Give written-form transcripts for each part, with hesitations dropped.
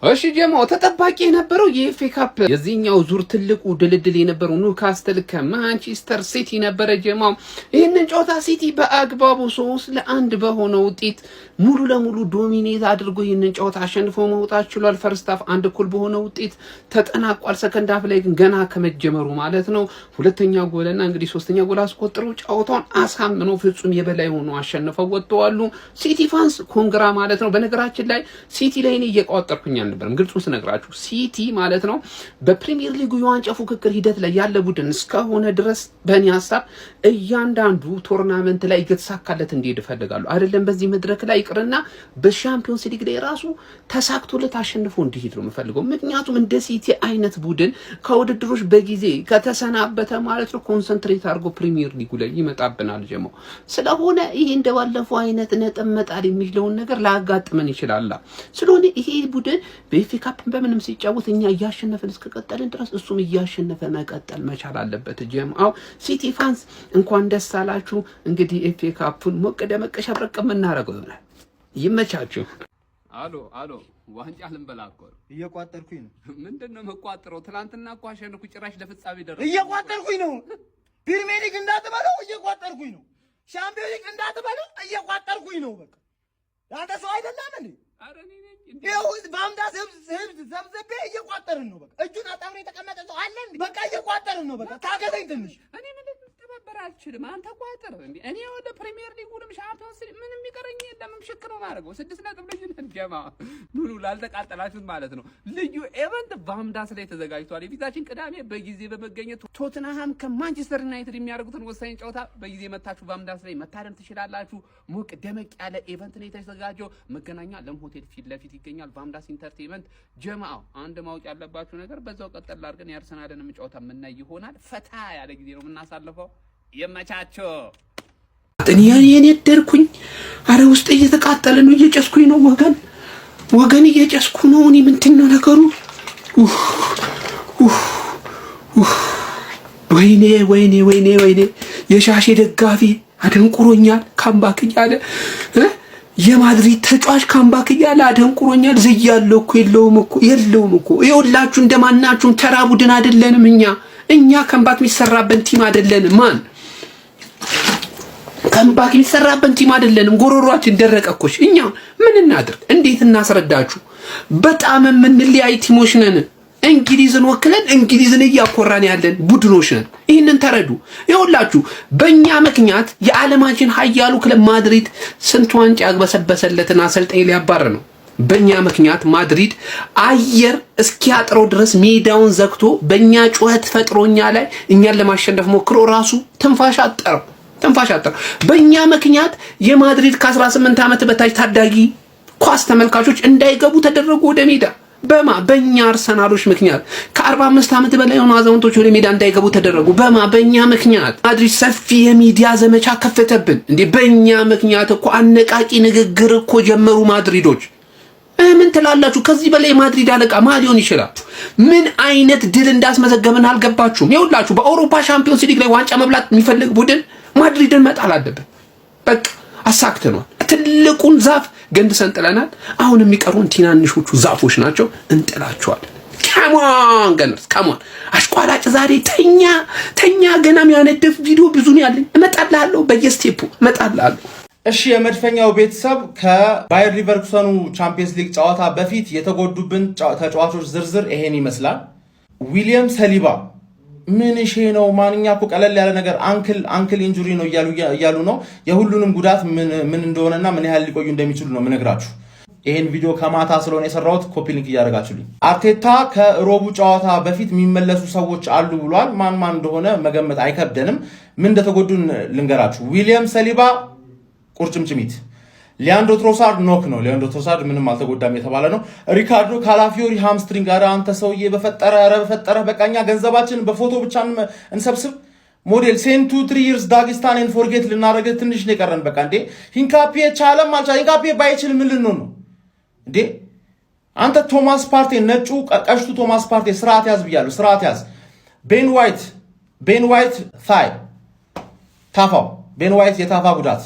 እሺ ጀማው፣ ተጠባቂ የነበረው የ FA Cup የዚህኛው ዙር ትልቁ ድልድል የነበረው ኒውካስትል ከማንቸስተር ሲቲ ነበረ። ጀማው፣ ይህንን ጨዋታ ሲቲ በአግባቡ 3-1 በሆነ ውጤት ሙሉ ለሙሉ dominate አድርጎ ይህንን ጨዋታ አሸንፎ መውጣት ችሏል። First half 1 እኩል በሆነ ውጤት ተጠናቋል። Second half ላይ ግን ገና ከመጀመሩ ማለት ነው ሁለተኛ ጎልና እንግዲህ ሶስተኛ ጎል አስቆጥረው ጨዋታውን አሳምኖ ፍጹም የበላይ ሆኖ አሸንፈው ወጥተዋሉ። ሲቲ fans congra ማለት ነው። በነገራችን ላይ ሲቲ ላይ እኔ እየቋጠርኩኝ አልነበረም። ግልጹን ስነግራችሁ ሲቲ ማለት ነው በፕሪሚየር ሊጉ የዋንጫ ፉክክር ሂደት ላይ ያለ ቡድን እስከሆነ ድረስ በእኔ ሀሳብ እያንዳንዱ tournament ላይ እየተሳካለት እንዲሄድ እፈልጋለሁ። አይደለም በዚህ መድረክ ላይ ይቅርና በሻምፒዮንስ ሊግ ላይ ራሱ ተሳክቶለት አሸንፎ እንዲሄድ ነው የምፈልገው። ምክንያቱም እንደ ሲቲ አይነት ቡድን ከውድድሮች በጊዜ ከተሰናበተ ማለት ነው concentrate አድርጎ ፕሪሚየር ሊጉ ላይ ይመጣብናል ጀሞ ስለሆነ ይሄ እንደባለፈው አይነት ነጥብ መጣል የሚለውን ነገር ላያጋጥመን ይችላል። ስለሆነ ይሄ ቡድን በ FA Cup ን በምንም ሲጫወት እኛ እያሸነፍን እስከቀጠልን ድረስ እሱም እያሸነፈ መቀጠል መቻል አለበት። ጀምአው ሲቲ fans እንኳን ደስ አላችሁ። እንግዲህ FA Cup ኡን ሞቅ ደመቅ ሸብረቅ የምናደርገው ይሆናል። ይመቻችሁ። አሎ አሎ፣ ዋንጫ ልንበላ እኮ ነው። እየቋጠርኩኝ ነው። ምንድን ነው መቋጠረው? ትናንትና እኮ አሸንኩ፣ ጭራሽ ለፍጻሜ ደረስኩ። እየቋጠርኩኝ ነው። ፕሪሚየር ሊግ እንዳትበለው እየቋጠርኩኝ ነው። ሻምፒዮን ሊግ እንዳትበለው እየቋጠርኩኝ ነው። በቃ አንተ ሰው አይደለም እንዴ? ኧረ እኔ ነኝ እንዴ? ይኸው በአምዳስ ህዝብ ሰብስቤ እየቋጠርን ነው። በቃ እጁን አጣምሮ የተቀመጠ ሰው አለ እንዴ? በቃ እየቋጠርን ነው። በቃ ታገሰኝ ትንሽ። እኔ ምን ልተባበር አልችልም። አንተ ቋጥር እንዴ። እኔ ወደ ፕሪሚየር ሊጉንም ሻምፒዮንስ ሊግ ምንም የሚቀረኝ የለም። ሽክ ነው የማደርገው። 6 ነጥብ ልዩነት ጀማ ኑኑ ላልተቃጠላችሁት ማለት ነው። ልዩ event በአምዳስ ላይ ተዘጋጅቷል። የፊታችን ቅዳሜ በጊዜ በመገኘት ቶትንሃም ከማንቸስተር ዩናይትድ የሚያደርጉትን ወሳኝ ጨዋታ በጊዜ መታችሁ በአምዳስ ላይ መታደም ትችላላችሁ። ሞቅ ደመቅ ያለ event ነው የተዘጋጀው። መገናኛ ለም ሆቴል ፊት ለፊት ይገኛል። በአምዳስ Entertainment። ጀማው፣ አንድ ማወቅ ያለባችሁ ነገር በዛው ቀጠል አድርገን የአርሰናልንም ጨዋታ የምናይ ይሆናል። ፈታ ያለ ጊዜ ነው የምናሳልፈው። የመቻቸው። እኔ የነደርኩኝ፣ አረ ውስጥ እየተቃጠለ ነው፣ እየጨስኩኝ ነው ወገን፣ ወገን እየጨስኩ ነው። እኔ ምንድን ነው ነገሩ? ኡፍ ኡፍ ኡፍ! ወይኔ ወይኔ ወይኔ ወይኔ! የሻሼ ደጋፊ አደንቁሮኛል፣ comeback እያለ፣ የማድሪድ ተጫዋች comeback እያለ አደንቁሮኛል። ዝያለው እኮ የለውም እኮ፣ የለውም እኮ። ይኸውላችሁ እንደማናችሁም ተራ ቡድን አይደለንም እኛ። እኛ comeback የሚሰራብን team አይደለንም። ማን comeback የሚሰራብን team አይደለንም። ጎሮሯችን ደረቀ እኮ። እኛ ምን እናድርግ? እንዴት እናስረዳችሁ? በጣም የምንለያይ team ኦች ነን። እንግሊዝን ወክለን እንግሊዝን እያኮራን ያለን ቡድኖች ነን። ይህንን ተረዱ። ይኸውላችሁ በእኛ ምክንያት የዓለማችን ኃያሉ ክለብ ማድሪድ ስንት ዋንጫ ያግበሰበሰለትን አሰልጣኝ ሊያባር ነው። በእኛ ምክንያት ማድሪድ አየር እስኪያጥረው ድረስ ሜዳውን ዘግቶ በእኛ ጩኸት ፈጥሮ እኛ ላይ እኛን ለማሸነፍ ሞክሮ ራሱ ትንፋሽ አጠረው፣ ትንፋሽ አጠረው። በእኛ ምክንያት የማድሪድ ከ18 ዓመት በታች ታዳጊ ኳስ ተመልካቾች እንዳይገቡ ተደረጉ ወደ ሜዳ። በእኛ አርሰናሎች ምክንያት ከ45 ዓመት በላይ የሆኑ አዛውንቶች ወደ ሜዳ እንዳይገቡ ተደረጉ። በእኛ ምክንያት ማድሪድ ሰፊ የሚዲያ ዘመቻ ከፈተብን። እንዴ፣ በእኛ ምክንያት እኮ አነቃቂ ንግግር እኮ ጀመሩ ማድሪዶች። ምን ትላላችሁ? ከዚህ በላይ የማድሪድ አለቃ ማን ሊሆን ይችላል? ምን አይነት ድል እንዳስመዘገብን አልገባችሁም? ይኸውላችሁ በአውሮፓ ሻምፒዮንስ ሊግ ላይ ዋንጫ መብላት የሚፈልግ ቡድን ማድሪድን መጣል አለብን። በቃ አሳክተኗል። ትልቁን ዛፍ ገንድሰን ጥለናል። አሁን የሚቀሩን ትናንሾቹ ዛፎች ናቸው፣ እንጥላቸዋለን። Come on Gunners, come on። አሽቋላጭ ዛሬ ተኛ ተኛ። ገና የሚያነድፍ ቪዲዮ ብዙ ነው ያለኝ። እመጣልሃለሁ፣ በየ step ኡ እመጣልሃለሁ። እሺ፣ የመድፈኛው ቤተሰብ፣ ከባየር ሊቨርኩሰኑ ቻምፒየንስ ሊግ ጨዋታ በፊት የተጎዱብን ተጫዋቾች ዝርዝር ይሄን ይመስላል። ዊሊያም ሰሊባ ምን ሼ ነው? ማንኛ እኮ ቀለል ያለ ነገር ankle injury ነው እያሉ ነው። የሁሉንም ጉዳት ምን እንደሆነና ምን ያህል ሊቆዩ እንደሚችሉ ነው የምነግራችሁ። ይሄን ቪዲዮ ከማታ ስለሆነ የሰራሁት copy link እያደረጋችሁልኝ። አርቴታ ከሮቡ ጨዋታ በፊት የሚመለሱ ሰዎች አሉ ብሏል። ማን ማን እንደሆነ መገመት አይከብደንም። ምን እንደተጎዱ ልንገራችሁ። ዊሊያም ሰሊባ ቁርጭምጭሚት፣ ሊያንድሮ ትሮሳርድ knock ነው። ሊያንድሮ ትሮሳርድ ምንም አልተጎዳም የተባለ ነው። ሪካርዶ ካላፊዮሪ hamstring። ኧረ አንተ ሰውዬ በፈጠረ፣ ኧረ በፈጠረ፣ በቃ እኛ ገንዘባችንን በፎቶ ብቻ እንሰብስብ። ሞዴል send 2-3 years ዳግስታን and forget ልናደርግ ትንሽ ነው የቀረን። በቃ እንዴ፣ ሂንካፒ ቻለም አልቻለም፣ ሂንካፒ ባይችል ምን ልንሆን ነው እንዴ? አንተ ቶማስ ፓርቴ፣ ነጩ ቀሽቱ ቶማስ ፓርቴ ስርዓት ያዝ ብያለሁ። ስርዓት ያዝ። ቤን ዋይት፣ ቤን ዋይት thigh፣ ታፋው፣ ቤን ዋይት የታፋ ጉዳት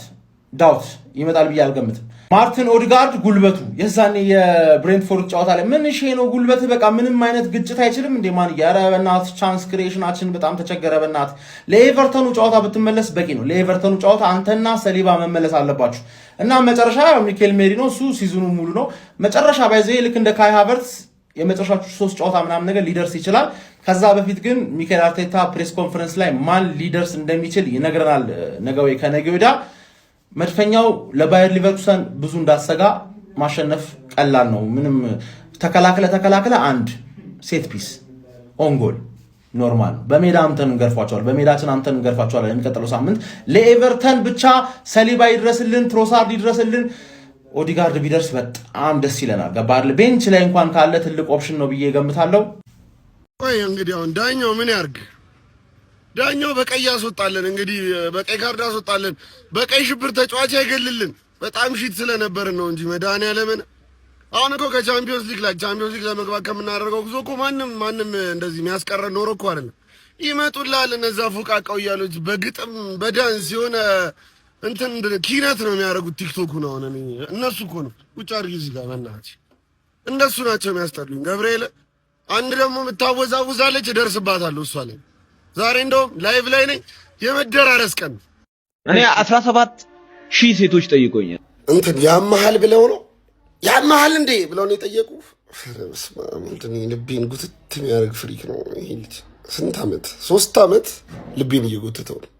doubt፣ ይመጣል ብዬ አልገምትም። ማርቲን ኦዲጋርድ ጉልበቱ የዛኔ የብሬንትፎርድ ጨዋታ ላይ ምን ሼ ነው ጉልበት፣ በቃ ምንም አይነት ግጭት አይችልም እንዴ ማን። ኧረ በእናትህ chance creation ኣችን በጣም ተቸገረ። በእናትህ ለኤቨርተኑ ጨዋታ ብትመለስ በቂ ነው። ለኤቨርተኑ ጨዋታ አንተና ሰሊባ መመለስ አለባችሁ። እና መጨረሻ ሚኬል ሜሪኖ እሱ season ኑ ሙሉ ነው። መጨረሻ by the way ልክ እንደ ካይ ሃቨርትስ የመጨረሻዎቹ ሶስት ጨዋታ ምናምን ነገር ሊደርስ ይችላል። ከዛ በፊት ግን ሚኬል አርቴታ press conference ላይ ማን ሊደርስ እንደሚችል ይነግረናል። ነገ ወይ ከነገ ወዲያ። መድፈኛው ለባየር ሊቨርኩሰን ብዙ እንዳሰጋ፣ ማሸነፍ ቀላል ነው። ምንም ተከላክለ ተከላክለ አንድ set piece own goal normal ነው። በሜዳ አምተን እንገርፏቸዋል። በሜዳችን አምተን እንገርፏቸዋል። የሚቀጥለው ሳምንት ለኤቨርተን ብቻ ሰሊባ ይድረስልን፣ ትሮሳርድ ይድረስልን። ኦዲጋርድ ቢደርስ በጣም ደስ ይለናል። ገባህ? Bench ላይ እንኳን ካለ ትልቅ option ነው ብዬ ገምታለሁ። ቆይ እንግዲህ አሁን ዳኛው ምን ያርግ? ዳኛው በቀይ ያስወጣለን፣ እንግዲህ በቀይ ካርድ ያስወጣለን። በቀይ ሽብር ተጫዋች አይገልልን። በጣም shit ስለነበርን ነው እንጂ መድኃኒዓለምን አሁን እኮ ከቻምፒዮንስ ሊግ ላይ ቻምፒዮንስ ሊግ ለመግባት ከምናደርገው ጉዞ እኮ ማንም ማንም እንደዚህ የሚያስቀረን ኖሮ እኮ አይደለም። ይመጡላል እነዛ ፉቃቀው እያሉት በግጥም በዳንስ የሆነ እንትን ኪነት ነው የሚያደርጉት። ቲክቶኩ ነው አሁን እነሱ እኮ ነው ቁጭ አድርጊ እዚህ ጋር በእናትሽ፣ እነሱ ናቸው የሚያስጠሉኝ። ገብርኤል አንድ ደግሞ የምታወዛውዛለች፣ እደርስባታለሁ እሷ ላይ። ዛሬ እንደውም live ላይ ነኝ። የመደራረስ ቀን። እኔ 17,000 ሴቶች ጠይቆኛል። እንትን ያመሃል ብለው ነው፣ ያመሃል እንዴ ብለው ነው የጠየቁ። በስመ አብ፣ እንትን ልቤን ጉትት የሚያደርግ freak ነው ይሄ ልጅ። ስንት ዓመት፣ 3 ዓመት ልቤን እየጎተተው ነው።